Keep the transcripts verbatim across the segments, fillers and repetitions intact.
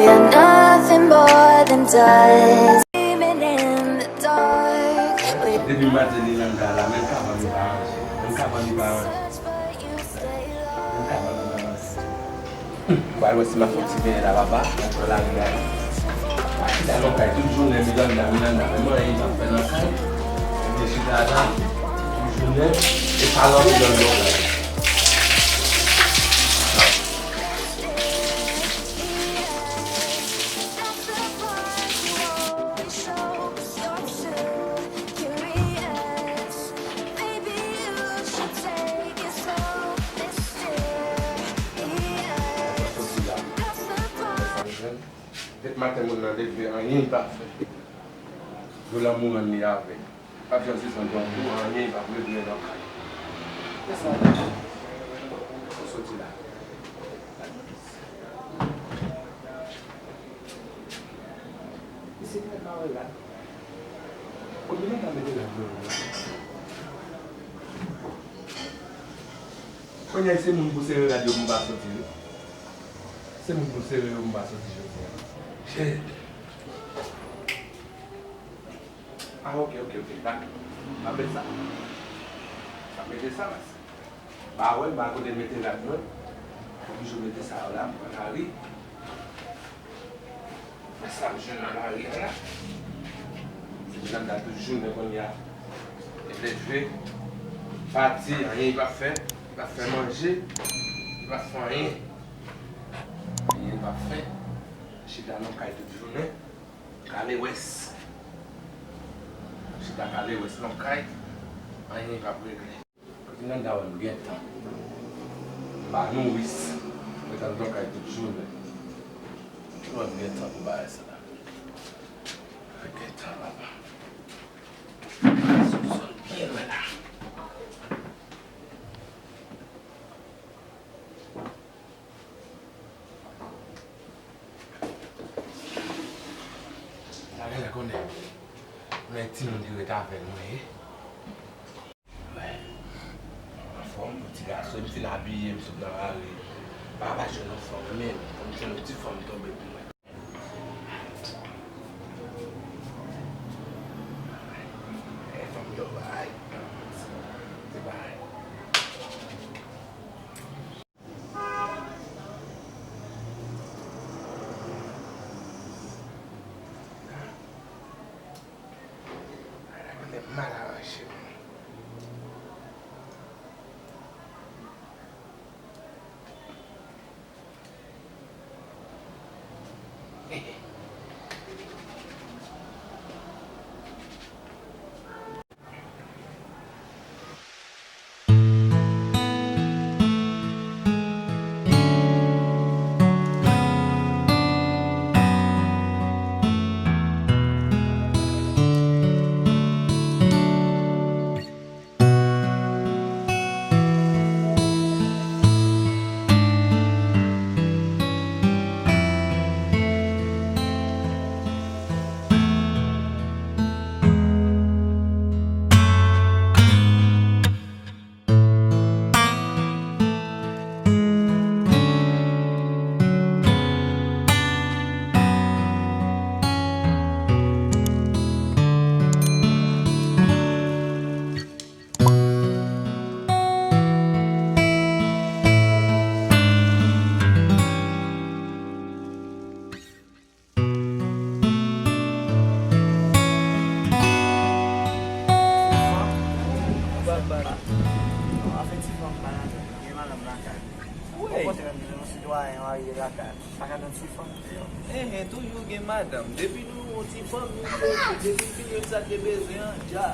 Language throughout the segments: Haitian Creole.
You're nothing more than dust. Dreaming in the dark. Depi maten Linanda la, menm kabann li pa ranje. Menm kabann li pa ranje. Menm kabann li pa ranje. M pral wè si m ap fè yon ti benyen la, papa. Mwen pran lari la. Mwen chita nan kay tout jounen, Linanda, Linanda. Menm anyen m p ap fè nan kay. Mwen chita la tout jounen, e pa lòt Linanda. Depi maten moun nan leve, anyen li pa fè. Dola mouran li avè. P ap janm sispann pran kou, anyen li p ap regle nan kay. Kisa? Ou soti la. Isit nèg pa wè la. Konbyen nèg la mete la dlo yo? Kounye a se moun pou sere rad yo pou m pa soti wi. Se moun pou sere yo pou m pa soti jodi a. Shit. Ah, ok, ok, ok, dakò. M ap met sa. M ap mete sa, mas. Ba wè, ba kote mete rad mwen. Fò toujou mete sa yo la, m pran lari. Men sa m jwenn nan lari a la. Se Linanda tout jounen kounye a. Li leve, pati, anyen li pa fè. Li pa fè manje, li pa fè anyen. Anyen li pa fè. Chita nan kay tout jounen. Kalewès. Chita kalewès nan kay. Anyen li pa regle. Linanda wè m gentan. M pa nouris. Mwen t al nan kay tout jounen. Wè m gentan pou bagay sa la. Mwen gentan, papa. Sou zòn byen lwen la. Sa genlè konnen. Men timoun ki ret avè nou ye. Wè. Anfòm, yon ti gason, m fin abiye, m sot nan lari. Pa, pa jwenn anfòm, men m jwenn yon ti fanm tonbe pou mwen. E fanm yo bay. Se bay. Mal aranje. Ti fanm, ou pa bat. Non, afè ti fanm pa ladann, gen madanm lakay. Wi. Okontrè, m bezwen yon sitwayen marye lakay. Pa ka gen ti fanm deyò. Enhen, toujou gen madanm. Depi nou yon ti fanm, nou bezwen, depi l fin jwenn sa l te bezwen an, dja.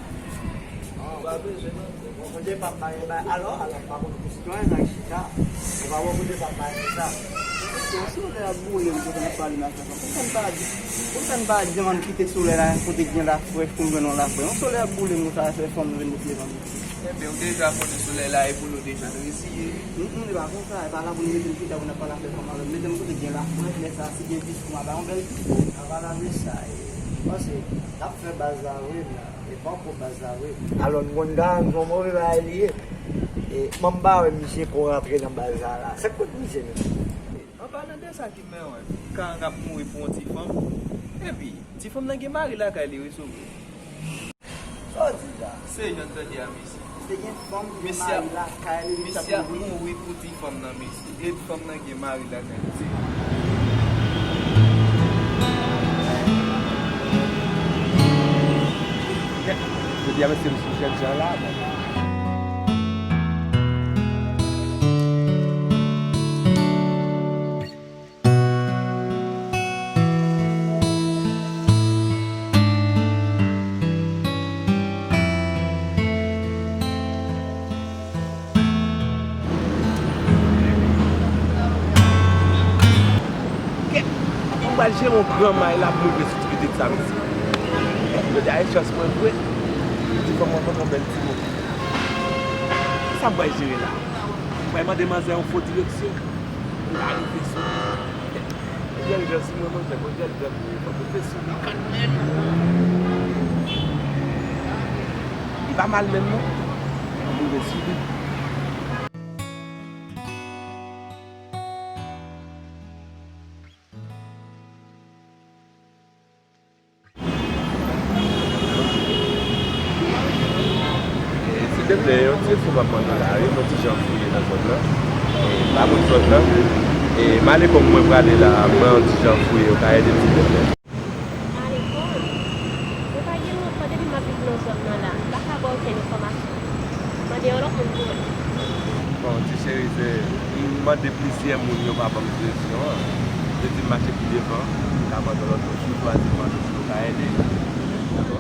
Ou pa bezwen non. Bon, kote pa m pa gen bay. Alò, alò, m pa konn pou sitwayen nan chita. Ou pa wè kote pa m pa gen sa. Yon solèy ap boule m kontan ap pale m ak sa. Poukisa m pa di, poukisa m pa di ann kite solèy la kote gen lafrèch pou m jwenn yon lafrèch? Yon solèy ap boule m konsa, se fanm nou vin mete devan m. Enben, ou deja konnen solèy la e pou nou deja resi ye. Mm, mm, li pa konsa, e pa la pou nou mete m chita pou n ap pale afè fanm avè m. Mete m kote gen lafrèch, lè sa, si gen diskou, m a bay yon bèl diskou. An palan de sa, e, m panse, n ap fè baz la vre, men, e pa ankò baz la vre. Alò, n konn garanti yon move bagay li ye. E, manm pa wè misye ko rantre nan baz la, la. Sa k kot misye menm? An palan de sa ki mwen wè, Karang ap mouri pou yon ti fanm. Epi, ti fanm nan gen mari lakay li wi, souple. Sa w di la? Se jan n tande a, mesye. Se gen fanm ki gen mari lakay li, li t ap mouri. Mesye ap mouri pou ti fanm nan, mesye. E fanm nan gen mari lakay li. Jodi a, mesye, m sou jèn jan la, bon. Kèt! Mwen pral jere yon gran may la pou mwen vle sou ti pitit sa, mesye. Jodi a, e chans mwen vre. Ti fanm mwen kontre yon bèl timoun. Kisa m pral jere la? M pral mande manzè yon fo direksyon. L a rive sou li. Jèn jan sou mwen, manzè, bon, jèn jan sou mwen, fòk ou te sou li. Li pa mal menm, non. Li rive sou li. E, silteplè, yon ti ekstra m ap mande w la, wi, yon ti jan fouye nan zòn nan. E, m pa konn zòn nan. E, m ale kòm mwen prale la, m wè yon ti jan fouye, w ka ede m, silteplè. Ale kòm? Mwen pa gen lontan depi m ap viv nan zòn nan la, m pa ka ba w okenn enfòmasyon. Mande yon lòt moun pou mwen. Bon, ti cheri, se, m mande plizyè moun, yo pa ban m direksyon an. Yo di m mache pi devan, m ka mande yon lòt moun, si w chwazi m mande si w ka ede. Dakò?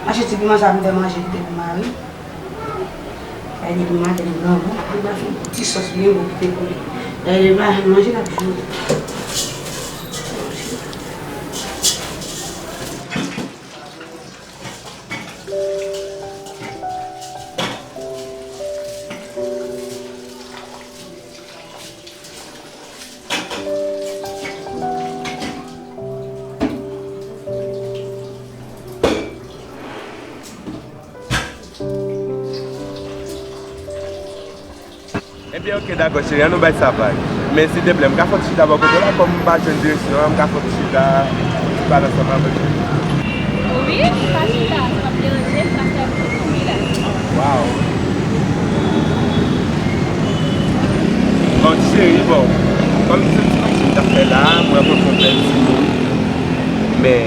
Mache ti piman sa pou m fè manje kite pou mari. Sa vle di pou maten li grangou, pou l ba fè yon ti sòs byen gwo kite pou li. Dayè li pa janm manje l ap joure. Ebyen, oke, dakò, cheri, an nou bay sa vag. Men, silteplè, m ka fè yon ti chita bò kote w la, kòm m pa jwenn direksyon an, m ka fè yon ti chita, ti pale ansanm avèk ou. Wi, pa chita, sa p ap deranje, m ka fè tout pou li la. Waw. Bon, ti cheri, bon, kòm se ti mache m t ap fè la, m rankontre yon bèl timoun. Men,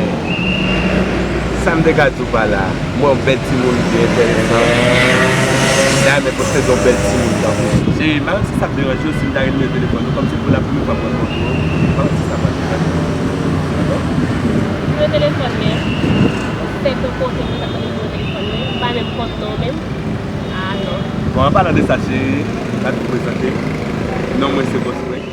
sa m te ka di w pa la, m wè yon bèl timoun byen enteresan. M ta renmen posede yon bèl timoun tankou w. Cheri, m pa konn si sa ap deranje w si m ta retire telefòn ou, kòm se pou la premye fwa m rankontre w. An palan de sa, cheri, m ap prezante w. Non mwen se Boss Frank.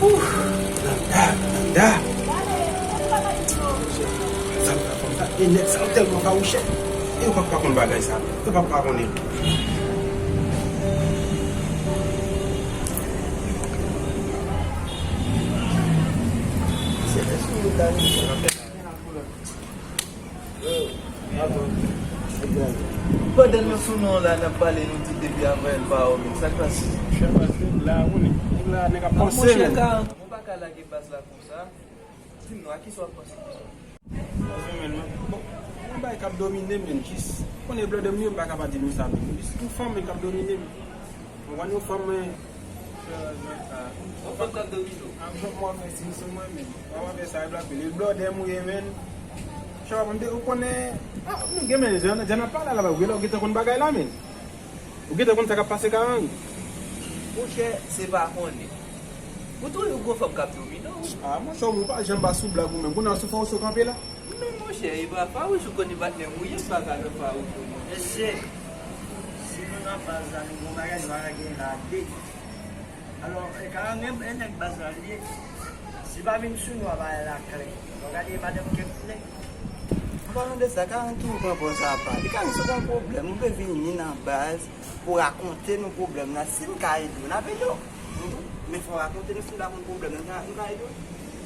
Ouf! Nanda, Nanda! Sa m fè fanm sa? E nèg sa yo tèlman fawouchè. E yo p ap ka konn bagay sa. Yo p ap ka konnen. Pandan nou sou non la, n ap pale, nou di depi avan el pa ou menm. Sa k pase? Chè, paske la, ou nèg la, nèg ap panse, monchè, men. Ka, ou pa ka lage baz la konsa. Di m non, a kisa w ap panse konsa? Paske, men, bon, yon bagay k ap domine m, men, jis, konnen blòdè m yo, m pa ka pa di nou sa, men, jis yon fanm, men, k ap domine m. Mwen konn yon fanm, mwen. Yon fanm k ap domine w. An, fòk mwen fè siy sou mwen, men. Mwen fè sa, e blòdè m ou ye, men. Chè, mwen te, ou konnen, a, nou gen, men, jan, jan n ap pale la, ou genlè, ou gentan konn bagay la, men. Ou gentan konn sa k ap pase Karan wi. Monchè, se pa konnen. Ou toujou gon fanm k ap domine w. A, monchè, ou pa janm pa sou blag ou menm. Kounye a sou fawouch ou kanpe la. Men monchè, e pa fawouch ou konnen patnè m ou ye, m pa ka nan fawouch ou, monchè. Mesye, si nou nan baz la, nou gon bagay nou pa ka gen la de. Alò, e Karan, e nèg baz la li ye. Si pa vin sou nou, a pa la klè. Nou gade madanm kèk nèg. An palan de sa, Karan toujou pran pòz apa. Li ka gen sou gon pwoblèm, ou dwe vini nan baz pou rakonte nou pwoblèm nan. Si n ka ede w, n ap ede w. Men fò w rakonte nou, si n pa konn pwoblèm nan, n ka, n ka ede w.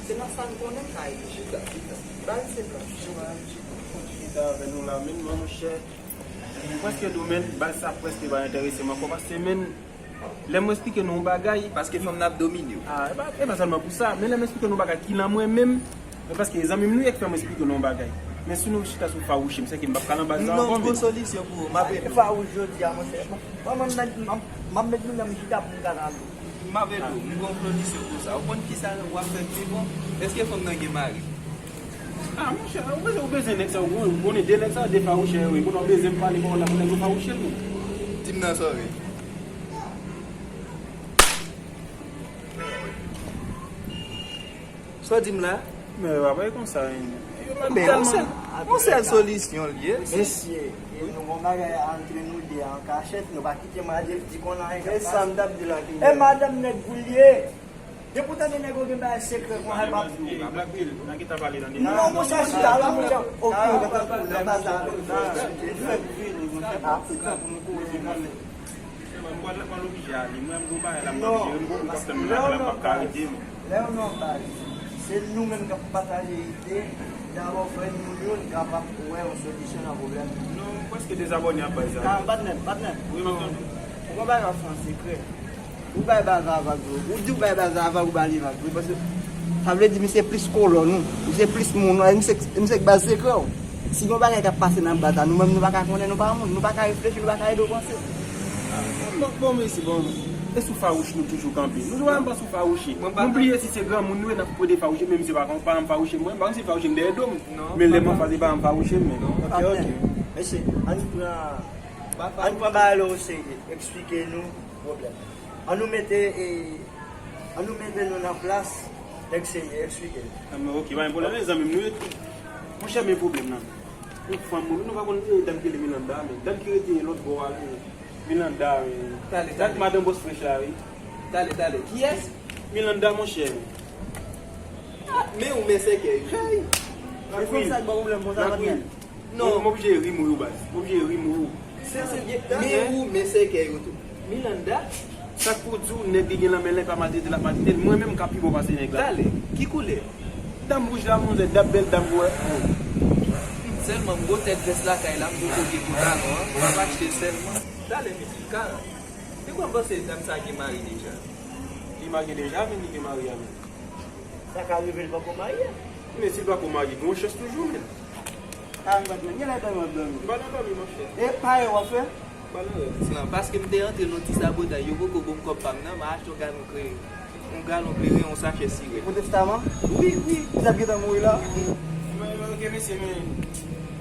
Se nan sa n konnen n ka ede w. Chita, chita. Baz se blan. Chita, chita. Chita avè nou la, men non, monchè. Mwen prèske di w, men, baz sa prèske pa enterese m ankò, paske, men, lè m esplike nou yon bagay. Paske fanm nan ap domine w. A, e pa, e pa sèlman pou sa, men lè m esplike nou yon bagay ki nan mwen menm, men paske e zanmi m nou ye k fè m esplike nou yon bagay. Men si nou chita sou fawouch m, sèke m p ap ka nan baz la ankò, men. Non, m gon solisyon pou ou, m ap ede w. Fawouch jodi a, monchè. Mwen menm, m ap, m ap met nou nan chita pou m ka nan. M ap ede w, m gon solisyon pou sa. Ou konn kisa w ap fè pi bon? Èske fanm nan gen mari? A, monchè, ou bezwen, ou bezwen nèg sa, ou konnen de nèg sa, de fawouchè yo ye. Kounye a ou bezwen m pale pawòl la pou nèg yo fawouche l, men. Di m nan sa w ye. Sa w di m la? Men yo pa bay konsa, men. Yo pa tèlman. Yon sèl solisyon l ye. Mesye, nou gon bagay antre nou de an kachèt, nou pa kite Madeleine di konn anyen k ap pase. E sa m t ap di la, e madanm nèg pou l ye. Depi w tande nèg yo gen bagay sekrè konsa, l p ap di w. Non, monchè, chita la, monchè. Ok, nan baz la. Li fè m vini, monchè. A, pou nou koze. Mwen, mwen, mwen oblije ale. Mwen, mwen bagay la, mwen oblije. Mwen, mwen pa fè m la, la, m p ap ka rete, men. Lè yon nonm pa rete, se nou menm k ap pataje ide. Dabò, fè nou youn kapab wè yon solisyon nan pwoblèm. Non, mwen prèske dezabòne ak baz la. Ka, patnè, patnè. Wi, m ap tande. Ou pa bay anfan sekrè. Ou bay baz la vag, bro. Ou di ou bay baz la vag, ou ba li vag, wi, paske sa vle di misye plis kolòn ou. Misye plis moun ou, misye, misye k baz sekrè w. Si gen yon bagay k ap pase nan baz la, nou menm nou pa ka konnen, nou pa moun, nou pa ka reflechi, nou pa ka ede w panse. Bon, bon, mèsi, bon. E sou fawouch nou toujou kanpe. Nou toujou pa sou fawouche. Nou bliye si se granmoun nou ye, n ap pede fawouche, men misye pa, pa janm fawouche mwen, m pa konn si fawouche m dèyè do m. Men lè m anfas li pa janm fawouche m, men. Ok, ok. Mesye, ann pran, ann pran bagay la o serye. Eksplike nou pwoblèm. Ann nou mete, e, ann nou mete nou nan plas nèg serye, eksplike l. A, men ok, pa gen pwoblèm, e zanmi m nou ye tou. Monchè, men pwoblèm nan. Yon fanm, nou, nou pa konn, e, dam ki rele Milanda, men dam ki rete lòt bò a, e, Milanda, men. Tale, tale. Madanm bòs frèch la, wi. Tale, tale. Kiyès? Milanda, monchè. A, men ou men sèkèy. Hey! E fanm sa k ba w pwoblèm konsa, patnè? Non. M oblije ri mou yo, baz. M oblije ri mou yo. Se, se, men ou men sèkèy yo tou. Milanda, sa k pou di w, nèg li gen nan men l la, e pa maltrete l ap maltrete l. Mwen menm, m ka pi bon pase nèg la. Tale, ki koulè? Dam wouj la, manzè, dam bèl dam wè. Sèlman, m gon tèt vès lakay la, m poko gen pantalon an, m ap achte l sèlman. Tale, pitit, Karan. Se kwa w panse dam sa gen mari deja? Li marye deja, men li gen mari a, men. Sa ka rive l poko marye. Men si l pako marye, gen yon chans toujou, men. A, m pa t menm gen lè dòmi w ap dòmi. M pa nan dòmi, monchè. E parèy w ap fè? M pa nan rèv. Silan, paske m te antre nan ti sabotay, yo poko ban m kòb pa m nan, m al achte yon galon kleren, yon galon kleren, yon sachè sirèt. Pou testaman? Wi, wi. Kisa k gentan mouri la? Men, ok, mesye, men.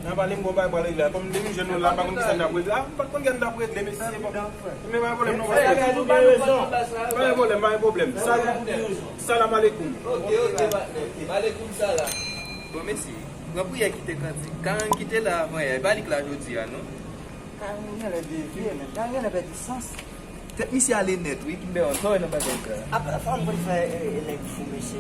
Nan pale m gon bagay pral regle la. Kòm depi jèn nou la, pa konn kisa n ap regle. Ah, m pa t konn kisa n ap regle, mesye, bon. Men pa gen pwoblèm, non, pa gen pwoblèm, pa gen pwoblèm. Salam, salam aleikoum. Ok, ok, patnè. Malekoum salam. Bon, mesye, pran priyè kite kantik. Karan ki te la avan yè, e pa li k la jodi a, non? Karan genlè devye, men. Karan genlè pèdi sans. Tèt misye ale nèt, wi, Kimbeyon, sa w wè nan bagay sa? Apa, fò m konn fè, e, e, nèg fou, mesye.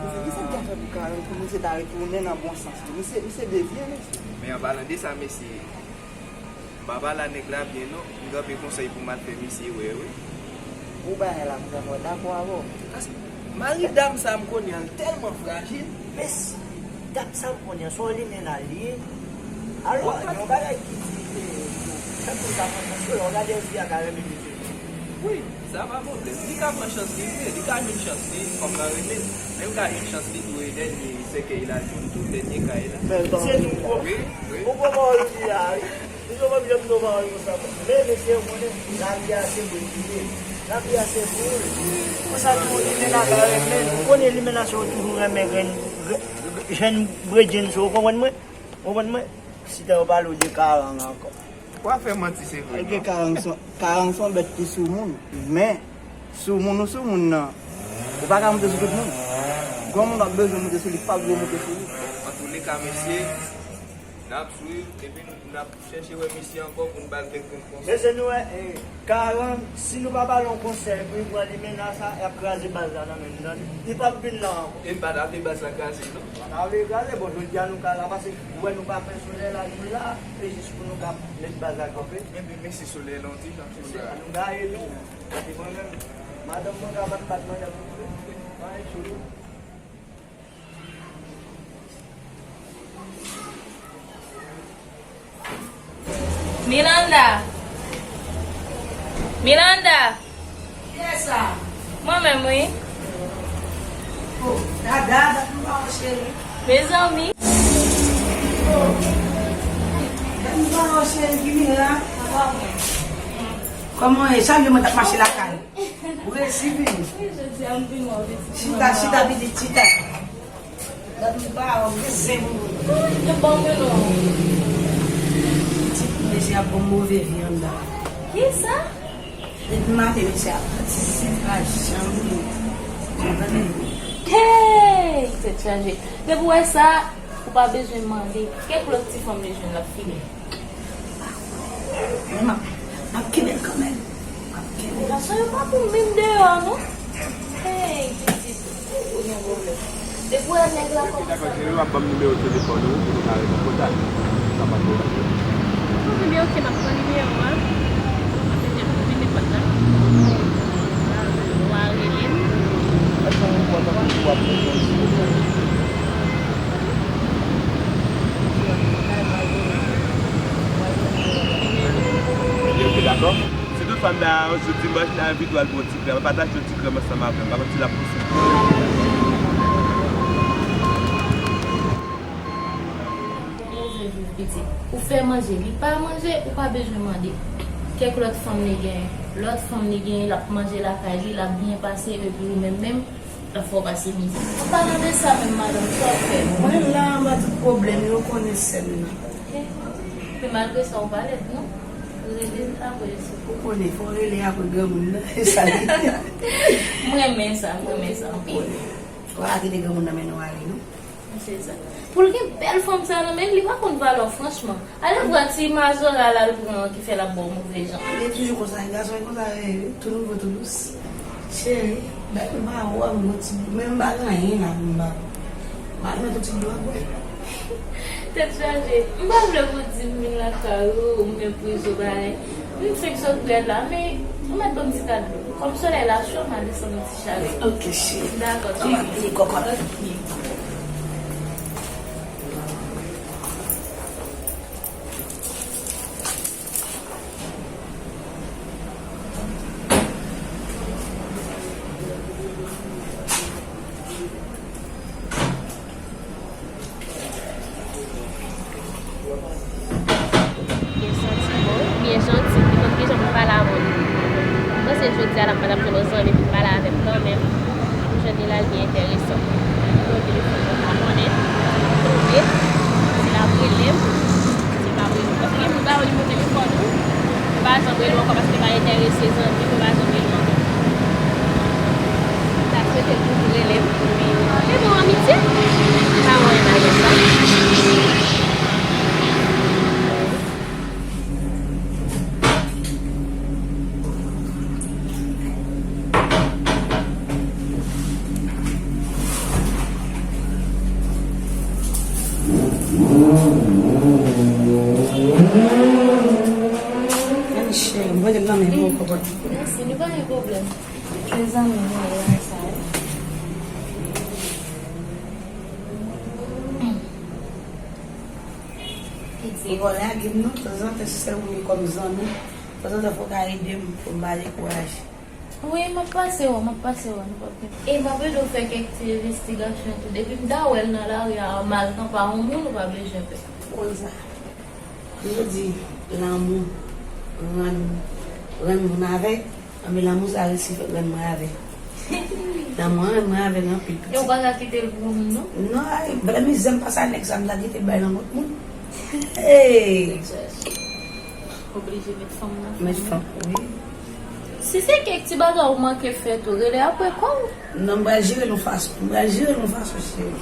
Mesye, kisa m ka fè pou Karan, pou misye ta retounen nan bon sans li? Misye, misye devye, mesye. Men an palan de sa, mesye, m pa pale a nèg la byen, non. M kanpe konsèy pou m al fè misye wè, wi. Ou bagay la, konsa, mwen dakò avè w. Paske mari dam sa m konnen an, l tèlman frajil. Mesye, dam sa m konnen an, se yon limena l ye. Alò, yon bagay ki di, e, chak moun ka pran chans yo, lè w gade yon fi a ka renmen mesye. Wi, sa pa pwoblèm. Li ka pran chans li vre, li ka jwenn chans li, fanm nan renmen l. Men l ka jwenn chans li tou, e dènye sèkèy la jwenn tou, dènye kay la. Mesye tou gwo. Wi, wi. Ou gwo pawòl ou di a, wi. Li yo pa byen nou pa yon sa. Men mesye, ou konnen, lavi a se boul li ye. Lavi a se boul. Konsa tou, limena ka renmen. Ou konnen limena se yo toujou renmen grenn, grenn, jèn bredjenn se yo, ou konprann mwen? Ou konprann mwen? Si te yo pale w de Karan ankò. Ou pa fè manti, se vre, non. Karan se, Karan se yon bèt ki sou moun. Men, sou moun ou sou moun nan, ou pa ka moute sou tout moun. Granmoun w ap bezwen moute sou li, pa vle moute sou li. Antouleka, mesye, n ap swiv, epi nou, n ap chèche wè misye ankò pou n ba l kèk grenn konsèy. Mesye, nou wè, e, Karan, si nou pa ba l yon konsèy pou l pran limena sa, y ap kraze baz la nan men l, tande. Li p ap vin la ankò. E m pa ta vle baz la kraze, non. Pa ta vle kraze, bon, jodi a nou ka la, paske ou wè nou pa fè solèy la, nou la, e jis pou nou ka met baz la kanpe. Ebyen, mèsi solèy la, yon ti jan. Mesye, nou gaye nou. Paske mwen menm, madanm mwen ka bat bat mwen, y ap vin. Mwen, e chou. Miranda! Miranda! Kiyès sa? Mwen menm, wi. Oh, Dada, dat m pa wè w, cheri. Mezanmi. Oh, dat m pa wè w, cheri, ki Mira? Kòman w ye? Chak jou mwen t ap mache lakay. Ou resi vini. Wi, jodi a m vin wè w, pitit. Chita, chita, pitit, chita. Dat m pa wè w, gen zen pou ou. Wi, gen bon pou nou. Pitit, mesye ap bon move vi anndan. Kisa? Depi maten, mesye ap pati sit pa janm li. Ou konprann? Hey! Tèt chaje. Depi w wè sa, ou pa bezwen mande. Kèk lòt ti fanm li jwenn l ap file. Men m ap, m ap kenbe l kanmenm. M ap kenbe l. Gason yo pa pou menm deyò, non. Hey, pitit, ou gen pwoblèm. Depi w wè nèg la kòmanse. Dakò, cheri, w ap ban m nimewo telefòn ou pou nou ka ret an kontak. Sa pa pwoblèm. Ou nimewo, ok, m ap pran nimewo a. M ap mete l pou vin nenpòt la. Ou a rele m. Èske ou kontan pou w ap reponn, silvouplè? Ebyen, ok, dakò. Si toutfwa m ta yon jou dimanch, m ta envite w al pran yon ti krèm, pataje yon ti krèm ansanm avè m. Pa manti, l ap posib. Move viv, pitit. Ou fè manje, li pa manje, ou pa bezwen mande. Kèk lòt fanm li genyen. Lòt fanm li genyen, l ap manje lakay li, l ap byen pase, epi ou menm menm, l ap fè w pase mizè. An palan de sa menm, madanm, sa w fè? Mwen la anba tout pwoblèm yo, konnen sè m nan. Ok. Men malgre sa, ou pa lèd, non? Rele m apre sa. Ou konnen, fò w rele apre granmoun nan, e sa li. M renmen sa, m renmen sa anpil. Ou konnen. Fò w kite granmoun nan mennen w ale, non? Se sa. Pou l gen bèl fanm sa nan men l, li pa konn valè w, franchman. Ale vwa ti mazora la l pran an ki fè l ap ba w move jan. Li toujou konsa, gason e konsa, e, tou nouvo, tou dous. Cheri, bay m pawòl, m gon ti dlo, men m pa gen anyen la pou m ba ou. M al met yon ti dlo a bwè. Tèt chaje. M pa vle pou di m vin lakay ou, ou meprize w, bagay. M fenk sot bwè la, men ou mèt ban m ti kado. Kòm solèy la cho, m a desann yon ti chalè. Ok, cheri. Dakò, cheri. Kòman, ti kòkòt? Ok. Byen santi bon, byen janti, li konn kijan pou pale avè w. Mwen panse jodi a la m pa t ap jwenn yon zanmi pou pale avè m kanmenm. M jwenn li la, l byen enteresan. Nimewo telefòn mwen pa konnen. Tonbe. Enterese zanmi m, m pa janm rele ankò. M ta swete l toujou rele m, men se bon, amitye. M pa wè anyen mal nan sa. Ann cheri, m pote l nan men pou ou, kòkòt. Mèsi, li pa gen pwoblèm. Se zanmi nou ye, sa ye. Piti. Ou konn lage m non, tanzantan, si se ou ye kòm zanmi, tanzantan fò w ka ede m pou m pa dekouraje. Wi, m ap pase wè w, m ap pase wè w, nou p ap gen. E m ap ede w fè kèk ti envestigasyon tou. Depi m ta wè l nan lari a, mal kanpe a yon moun, ou pa bezwen pè. Ou konn sa. Yo di, lanmou rann, rann moun avèg. Anben, lanmou sa resi fè rann mwen avèg. Lanmou an rann mwen avèg anpil, piti. E ou pa ka kite l pou moun, non? Non, ay, bèl mizè m pase a nèg sa, m ta kite l bay nan kont moun. Hey! Oblije met fanm nan. Met fanm, wi. Si se kèk ti bagay ou manke fè tou, rele apre kò w. Non, m pral jere l yon fason. M pral jere l yon fason, cheri.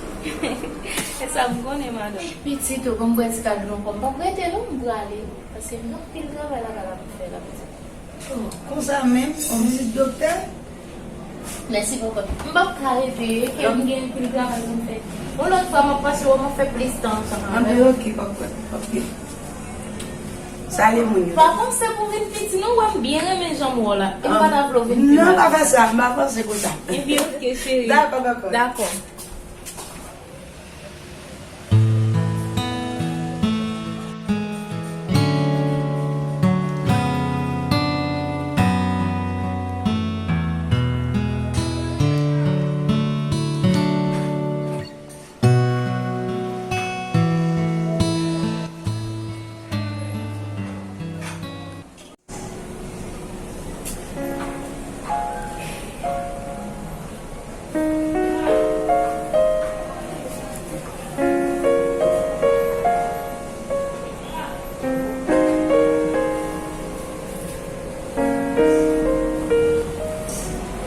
E sa m konnen, madanm. Pitit, ou konn bwè ti kal dlo ankò. M p ap rete non, m prale. Paske m gen anpil travay lakay la pou m fè la, pitit. Konsa menm, on vizit doktè? Mèsi, papa. M p ap ka rete, ke m gen anpil travay pou m fè. Yon lòt fwa, m ap pase wè w, m ap fè plis tan ansanm avè w. Anben, oke, papa. Oke. Salye moun yo. Pa panse pou vin piti, non, wè m byen renmen jan m wè w la. E m pa ta vle w vin pi mal. Non, pa fè sa, m pa panse konsa. Ebyen, oke, cheri. Dakò, dakò. Dakò.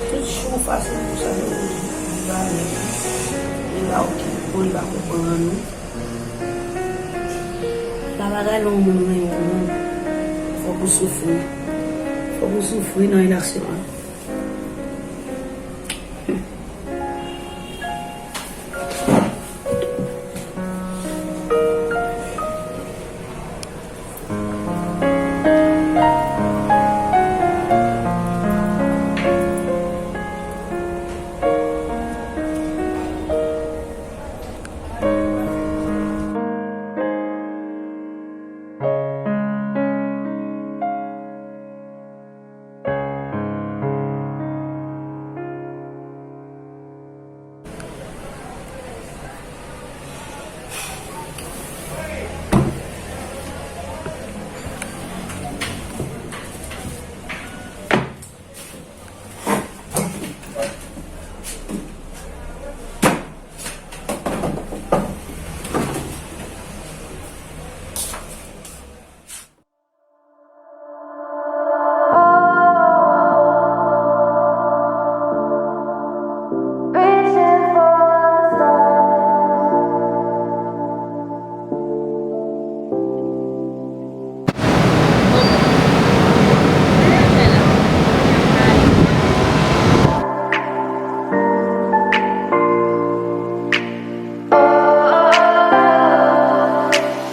Tout jou fason pou sa yo vale. Li pa okipe w, li pa konprann ou. Pa bagay lè yon moun renmen yon moun. Fòk ou soufri. Fòk ou soufri nan relasyon an.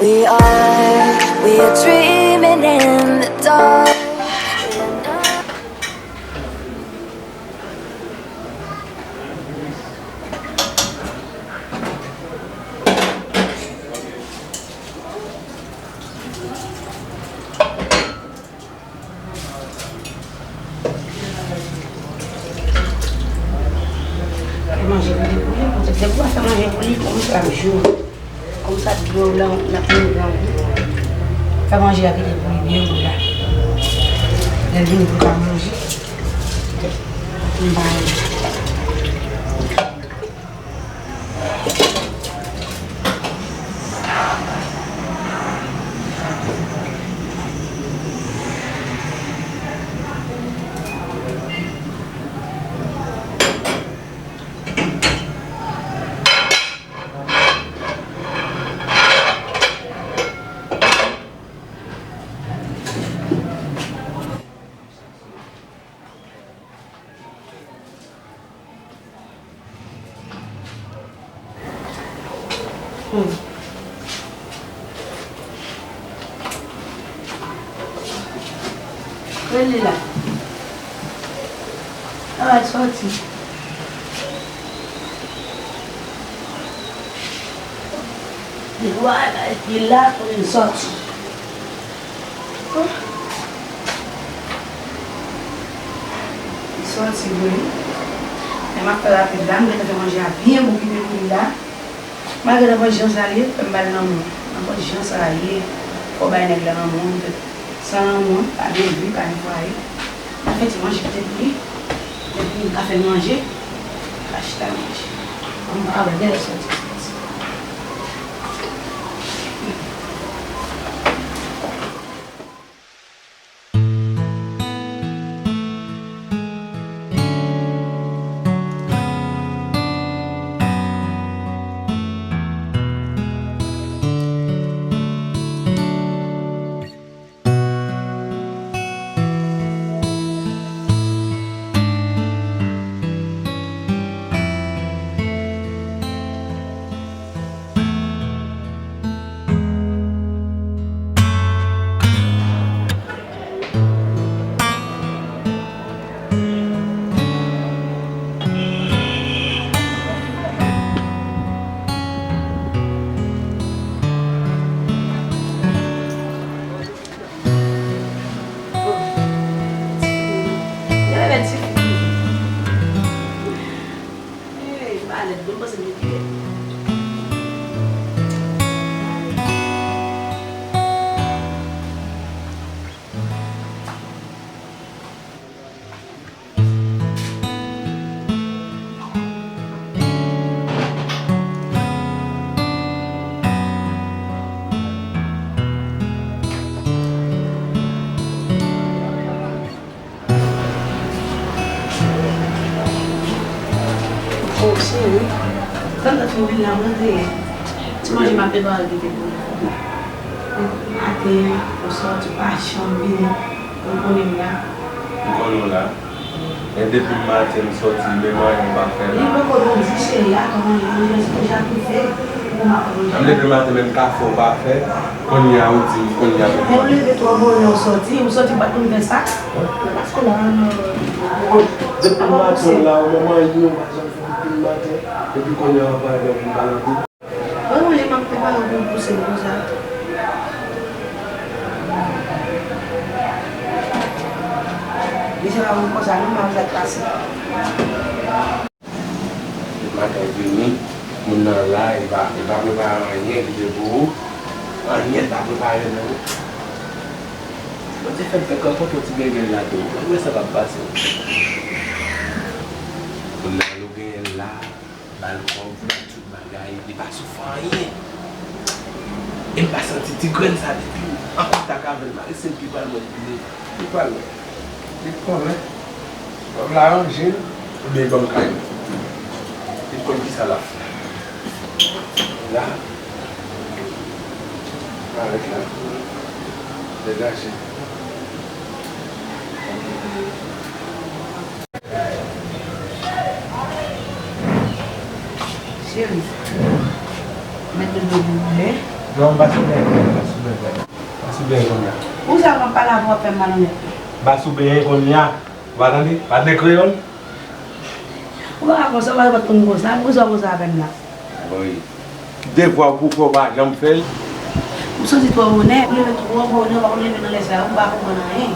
We are, we are dreaming in the dark. Fè manje pou li, pou li. Depi w ap fè manje pou li, kòm sa l ap jwe. Kòm sa dlo la, l ap mouri anvi. Fè manje a kite pou li byen gou la. Lè l vini pou l ka manje. Li bay. Rele la. Al sòti. Li la, li la pou li sòti. Li sòti vre. Men m ap fè rapid la, m gentan fè manje a byen bon kite pou li la. Malgre nan pòt jan sa l ye, fè m ba l lanmou. Nan pòt jan sa l ye, fò w bay nèg la lanmou an, paske san lanmou an, pa gen vi, pa gen fwaye. M ap fè ti manje poutèt li, epi m ka fè l manje, l ka chita manje. Ann, a wè, gen lè sòti, sòti. Oh, cheri. Tann nan fin vin la, mwen te. Ti manje m ap prepare kite pou ou. Maten, ou sòti, ou pa janm vini. Ou konnen m la. M konnen w la. Men depi maten m sòti, men manje m pa fè la. Li poko di cheri a, kòman li manje, se deja tou fè. Pou m ap manje. M leve maten, men m kafe w pa fè. Kounye a ou di m, kounye a m. Men ou leve twò bonè, ou sòti, ou sòti, ou pa t konn fè sa. Paske la, depi maten la, ou menm anyen ou pa janm fè depi maten. Epi kounye a w ap pale avè m pou m pale anpil. Bon, manje m ap prepare pou pouse m konsa. Li se pa moun konsa, non, m ap fè pase. Maten vini, moun nan la, li pa, li pa prepare anyen, li te pou ou. Anyen li pa prepare, non. Bon, te fè m fè rankontre yon ti bègèl la tou. Mwen wè sa k ap pase. Moun nan nou genyen la. Ba l kòb, ba l tout bagay, li pa soufri anyen. E m pa santi ti grenn sa depi m an kontak avè l, m pa rete l ki pral mwen li pile. Li pral mwen. Li konnen. Fò m la ranje l, oubyen ban m kay mwen. Li konn kisa l ap fè. La. Arèt la. Degaje. Cheri, mete dlo pou boulen. Non, m pa sou byen, m pa sou byen, m pa sou byen kounye a. Pou sa m ap pale avè w ap fè m malonnèt. M pa sou byen kounye a. Ou pa tande? Pa de kreyòl? Ou pa ka konsa, ou pa konn konsa. Poukisa w konsa avè m la? Wi. Devwa w pou fè w pa janm fè l. Ou sòti twò bonè, ou leve twò bonè, ou pa konn leve nan lè sa yo, ou pa konprann anyen.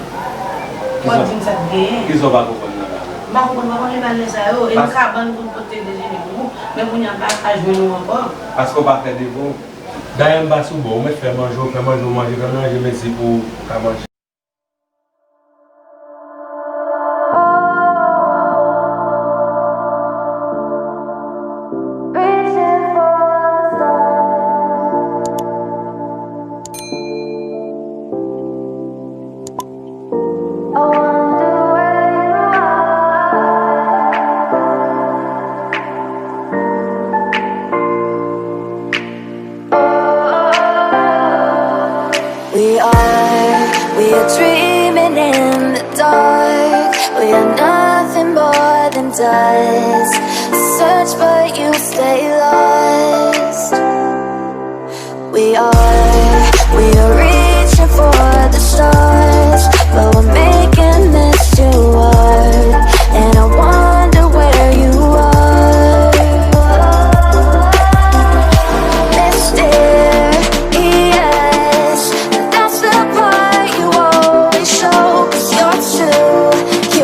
Ou ap di m sa k genyen. Kisa w pa konprann nan la? M pa konprann, ou pa konn leve nan lè sa yo, e nan kabann pou n pote dejene pou ou, men kounye a m pa ka jwenn ou ankò. Paske w pa fè devwa w. Dayè m pa sou bò, ou mèt fè manje, ou fè manje, ou manje, fè manje, mèsi pou ou ka manje. We are, we are dreaming in the dark. We are nothing more than dust. Search, but you stay lost. We are